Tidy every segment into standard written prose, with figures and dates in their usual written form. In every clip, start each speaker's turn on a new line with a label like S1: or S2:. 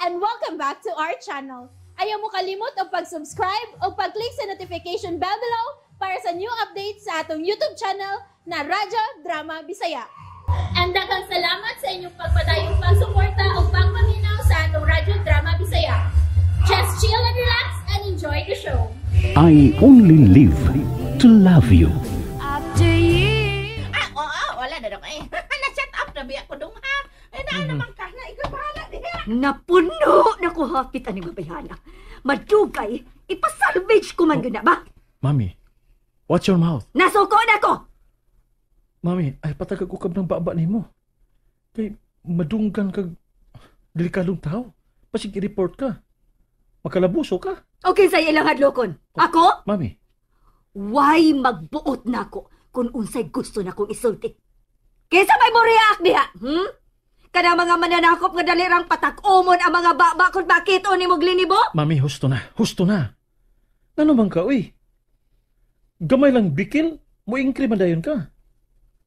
S1: And welcome back to our channel. Ayaw mo kalimot og pag-subscribe o pag-click sa notification bell below para sa new updates sa atong YouTube channel na Radyo Drama Bisaya. And daghang salamat sa inyong pagpadayong pagsuporta o pagpaminaw sa atong Radyo Drama Bisaya. Just chill and relax and enjoy the show.
S2: I only live to love you.
S3: After you.
S4: Ah, oo, wala na dong eh. Na-set up na biya ko dong ha. Eh, naa naman ka na, ikaw bahala diha.
S5: Napuno na ko hapit aning babayhana. Madugay, ipasalvage ko man yun na ba?
S6: Mami, watch your mouth.
S5: Nasuko na ko!
S6: Mami, ay patagag ukab ng baba nimo. Kay madunggan kag delikadong tao. Pasig i-report ka. Makalabuso ka.
S5: Okay sa ilang hadlokon. Ako?
S6: Mami,
S5: Why magbuot na ko kung unsay gusto na kong isulti? Kaysa may mo react diha, Kana mga mananakop nga dalirang patak-umon ang mga baba kung bakit o ni mo glinibo?
S6: Mami, husto na. Husto na. Ano man ka, uy? Gamay lang bikil, mo ingkri man dayon ka.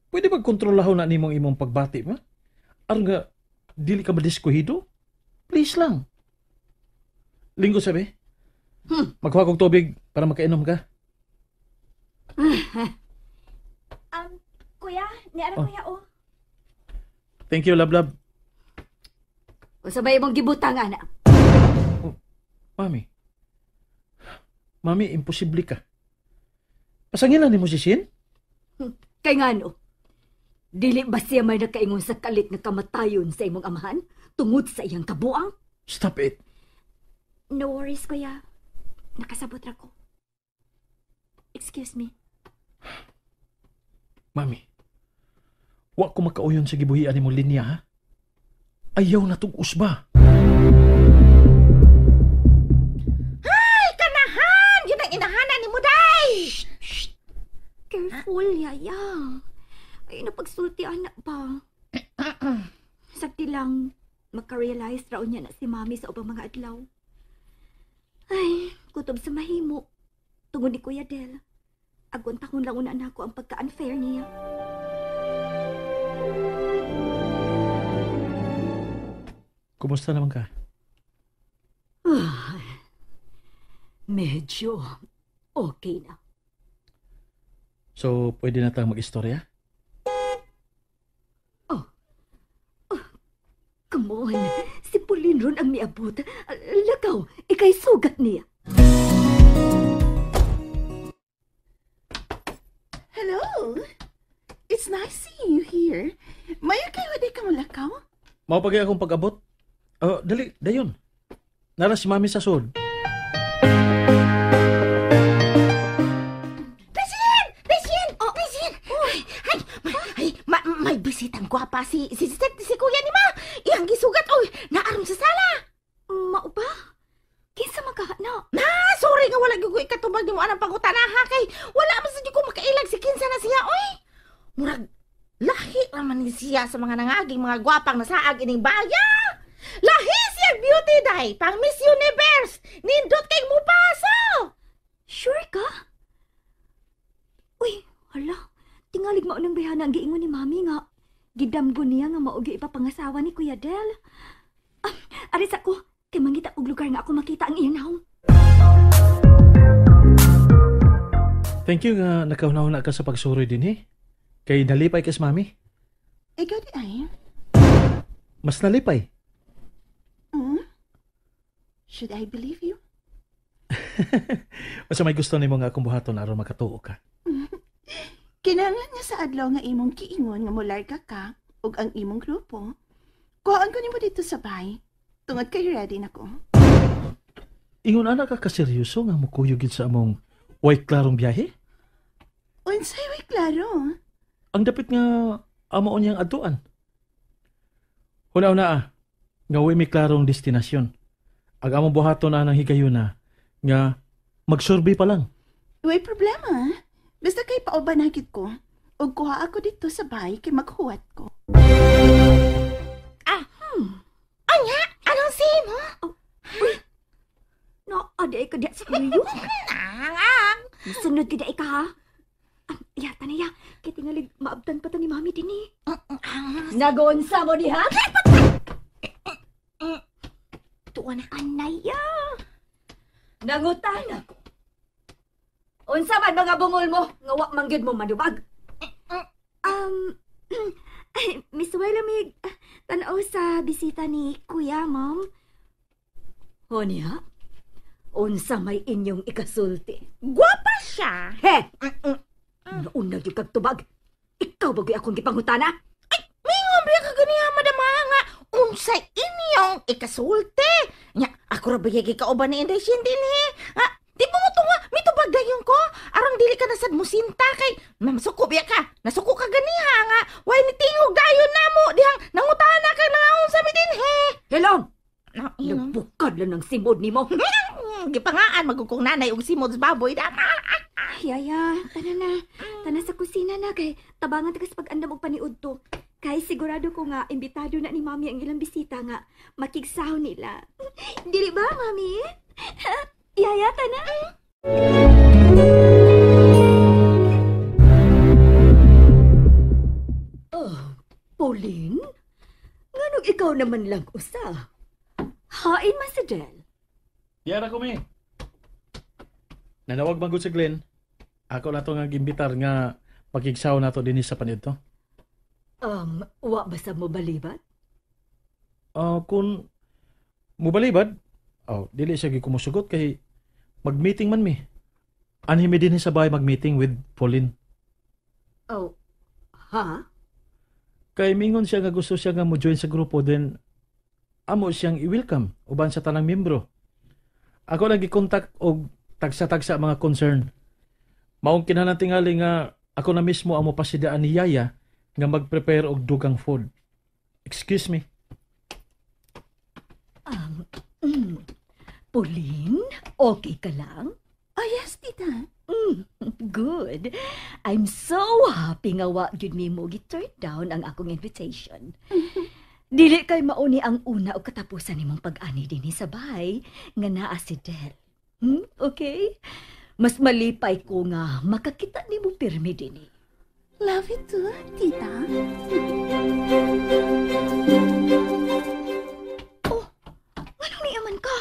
S6: Pwede ba kontrolahon na nimong imong pagbati, ma? Aron nga, dili ka madiskuhido? Please lang. Linggo sabi. Magkuha kog tubig para makainom ka.
S5: Kuya, niara
S6: Oh.
S5: kuya oh.
S6: Thank you, love, love.
S5: Unsa ba imong gibutang ana?
S6: Mami. Mami, imposible ka. Pasangilan nimo si Shin?
S5: Kay ngano? Dili ba siya may nakaingon sa kalit nga kamatayon sa imong amahan tungod sa iyang kabuang?
S6: Stop it.
S5: No worries, kuya. Nakasabot ra ko. Excuse me.
S6: Mami, wa ko makauyon sa gibuhian nimo linya, ha? Ayaw na tong usba.
S4: Ay, kanahan! Yun ang inahanan ni Muday!
S5: Careful, yaya. Ay, napagsulti anak ba? Sakti lang, makarealize raw niya na si mami sa ubang mga adlaw. Ay, kutob sa mahimo. Tungod ni Kuya Del. Agon takon lang una nako ang pagka-unfair niya.
S6: Kumusta naman ka?
S5: Ah, medyo okay na.
S6: So, pwede na tayong mag-istorya?
S5: Come on, si Pauline ron ang miabot. Lakaw, ikay sugat niya.
S4: Hello! It's nice seeing you here. Mayo kayo di ka mulakaw?
S6: Mao pagay akong pag-abot. Oh, dali, dayon. Nara si Mami sa sud.
S4: Dashin! Dashin! Oh, Dashin! Ay, ay, ay, may bisitang gwapa si kuya ni ma. Iyang gisugat, oy, naaron sa sala.
S5: Mao ba? Kinsa man ka na?
S4: Na, sorry nga wala gyud ko ikatubag nimo anang pangutana ha kay wala man sad ko makailag si kinsa na siya, oy. Murag lahi ra man ni siya sa mga nangaging mga gwapang nasaag ining baya. Lahi siya beauty day, pang Miss Universe. Nindot kay mupaso.
S5: Sure ka? Uy, hala. Tingalig mao nang bayhana ang giingon ni Mami nga. Gidamgo niya nga mao gyud ipapangasawa ni Kuya Del. Ah, aris ako, kay mangita og lugar nga ako makita ang iyang nawong.
S6: Thank you nga nakahuna-huna ka sa pagsuroy din eh. Kay nalipay ka sa Mami.
S4: Ikaw di ay.
S6: Mas nalipay.
S4: Should I believe you?
S6: Basta may gusto nimo nga akong buhaton aron makatuo ka.
S7: Kinahanglan nga sa adlaw nga imong kiingon nga mularga ka ug ang imong grupo. Kuhaan ko nimo dito sa bahay. Tungod kay ready na ko.
S6: Ingon ana ka kaseryoso nga mukuyog gid sa among way klarong biyahe?
S7: Unsay way klaro?
S6: Ang dapit nga amo niyang adtuan. Una-una nga way may klarong destinasyon. Ang among buhaton na ng higayuna nga magsurvey pa lang.
S7: Way problema. Basta kay pauban hagit ko. Ug kuha ako dito sa bahay kay maghuwat ko.
S4: Anya, anong say mo?
S5: No, aday ka diya sa kuyo.
S4: Ang,
S5: Sunod ka ka ha. Ah, yata na ya. Kay tingalig maabtan pa ta ni Mami dinhi. Nagonsa mo diha?
S4: Tuwa na.
S5: Anaya! Nangutan ako. Unsa man mga bungol mo, nga wa man gyud mo manubag.
S3: Miss Wellamig, tanaw sa bisita ni Kuya, ma'am.
S5: Honya, unsa may inyong ikasulti?
S4: Gwapa siya.
S5: He! Nauna gyud kag tubag. Ikaw ba gyud akong gipangutana?
S4: Ay, mingon ba ka ganiha, madama nga? Unsay inyong ikasulti? Nya, ako ra ba yagi kauban ni Inday Shin dinhi? Ha? Di mo mo tunga, mitubag dayon ko. Aron dili ka nasad mo sinta kay mamasuko biya ka. Nasuko ka ganiha nga. Way ni tingog dayon namo dihang nangutana ka nangaon sa mi dinhi.
S5: Hello.
S4: Na, ino.
S5: Nagbukad lang ng simod nimo.
S4: Gipangaan magugkong nanay og simod sa baboy dama.
S3: Yaya, tana na. Tana sa kusina na kay tabangan ta ka sa pag-andam og paniud to. Kay sigurado ko nga imbitado na ni Mami ang ilang bisita nga makigsaw nila. Dili ba, Mami? Yaya, tana.
S5: Oh, Pauline? Nganong ikaw naman lang usa? Hain man si Del.
S6: Yara ko mi. Nanawag man gud si Glenn. Ako na to nga gimbitar nga pagigsaw na to dinhi sa paniud to.
S5: Wa ba sa mo balibad?
S6: Kung mobalibad, oh, dili siya gikumusugot kay mag-meeting man mi. Anhi mi dinhi sa bahay mag-meeting with Pauline.
S5: Oh, ha?
S6: Kay mingon siya nga gusto siya nga mo-join sa grupo, then amo siyang i-welcome uban sa tanang membro. Ako lang gikontak og tagsa-tagsa mga concern. Maong kinahanglan tingali nga ako na mismo ang mopasidaan ni Yaya nga mag-prepare og dugang food. Excuse me.
S5: Pauline, okay ka lang?
S7: Oh, yes, tita.
S5: Good. I'm so happy nga wa gyud nimo gi-turn down ang akong invitation. Dili kay mauni ang una o katapusan nimong pag-ani dinhi sa bahay nga naa si Del. Okay? Mas malipay ko nga makakita nimo pirmi dinhi.
S7: Love you too, tita.
S5: Oh, nganong niyaman ka?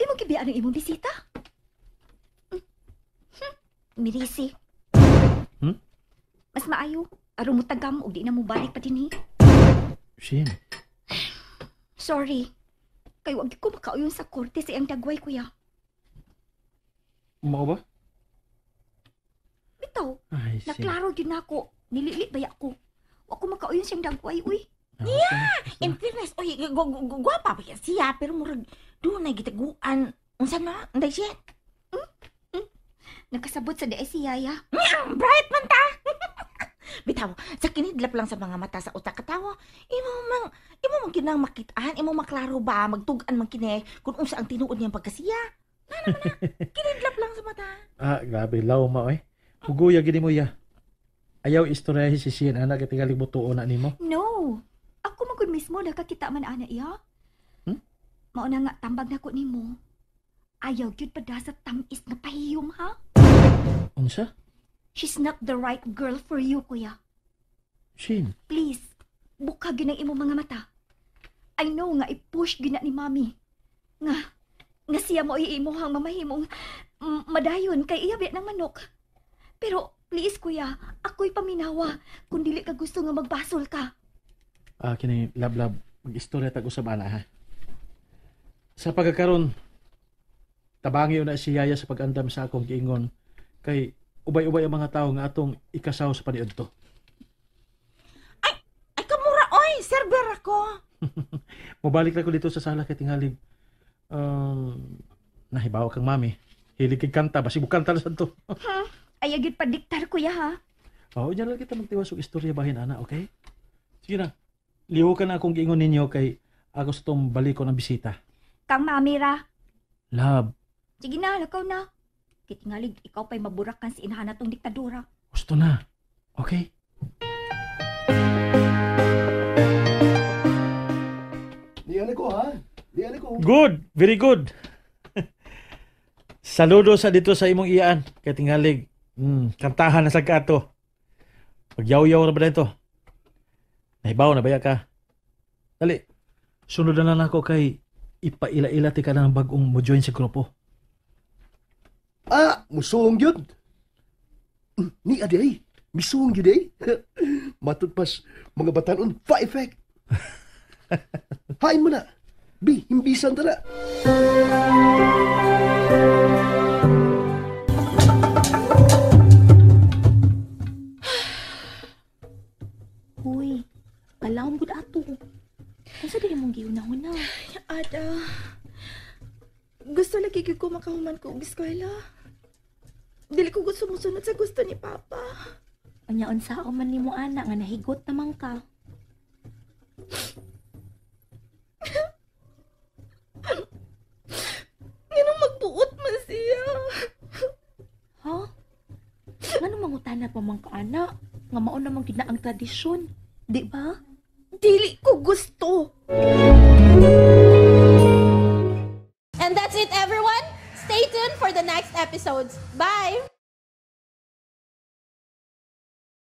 S5: Imong gibiyaan ang imong bisita?
S3: Mirisi. Mas maayo. Aron mo tagam og di na mo balik pa dinhi.
S6: Shin.
S3: Sorry. Kay wag ko makauyon sa korte sa iyang dagway, kuya.
S6: Mao ba?
S3: Bitaw.
S6: Ay, Shin.
S3: Naklaro gyud nako. Nilili baya ko. Wa ko makauyon siyang dagway, uy.
S4: Yeah, in fairness, uy, gwapa ba siya, pero murag dunay gitaguan. Unsa na, Inday Shin?
S3: Nakasabot sa diay si Yaya.
S4: Bright man ta. Bitaw, sa kinidlap lang sa mga mata sa utak katawo, imo mang kinang makitaan, imo maklaro ba, magtug-an man kini kung unsa ang tinuod niyang pagkasiya. Na naman na, kinidlap lang sa mata.
S6: Ah, grabe, law ma oy. Huguya gid mo ya. Ayaw istoryahe si Shin, anak, tingali mo tuo na nimo.
S3: No. Ako man gud mismo nakakita man ana iya. Mao na nga tambag nako nimo. Ayaw gyud pada sa tamis nga pahiyom, ha?
S6: Unsa?
S3: She's not the right girl for you, kuya.
S6: Shin.
S3: Please, buka gyud ang imong mga mata. I know nga i-push gyud na ni Mami. Nga siya mo iimuhang mamahimong madayon kay iya biya ng manok. Pero please, kuya, ako'y paminawa kung dili ka gusto nga magbasol ka.
S6: Ah, kini lab lab, mag-istorya tag usab ana ha. Sa pagkakaron, tabangi na si Yaya sa pag-andam sa akong giingon kay ubay-ubay ang mga tao nga atong ikasaw sa paniud to.
S4: Ay kamura oy, server ako.
S6: Mobalik na ko dito sa sala kay tingalig. Nahibaw kang mami. Hilig kay kanta, basig mo kanta na sad to.
S3: Ay agad padiktar kuya ha.
S6: Oo, diyan lang kita magtiwas og istorya bahin ana, okay? Sige na. Liho ka na akong giingon ninyo kay ako sa tong baliko ng bisita.
S3: Kang mami ra.
S6: Love.
S3: Sige na, lakaw na. Kitingalig, ikaw pa'y maburakan si inahan natong diktadura.
S6: Gusto na. Okay?
S8: Di ko ha? Di ko.
S6: Good! Very good! Saludo sa dito sa imong iyaan. Kay tingalig, kantahan na sa kato. Pagyaw-yaw na ba dito? Nahibaw na baya ka? Dali, sunod na lang ako kay Ipaila-ila ti ka na ng bagong mo join sa grupo.
S8: Ah, musuong yun. Ni adi ay, misuong yun ay. Matod pas, mga batanon, fa-effect. Hain mo na. Bi, himbisan ta na.
S5: Uy, kalawom gud ato. Unsa diri mong giunahuna?
S3: Ada, gusto lagi gyud ko makahuman ko og eskwela. Dili ko gusto mosunod sa gusto ni Papa.
S5: Unya unsa man nimo ana nga nahigot naman ka.
S3: Nganong magbuot man siya?
S5: Ha? Nganong mangutana pa man ka ana? Nga mao naman gid na ang tradisyon, di ba?
S3: Dili ko gusto.
S1: And that's it, everyone. Stay tuned for the next episodes. Bye!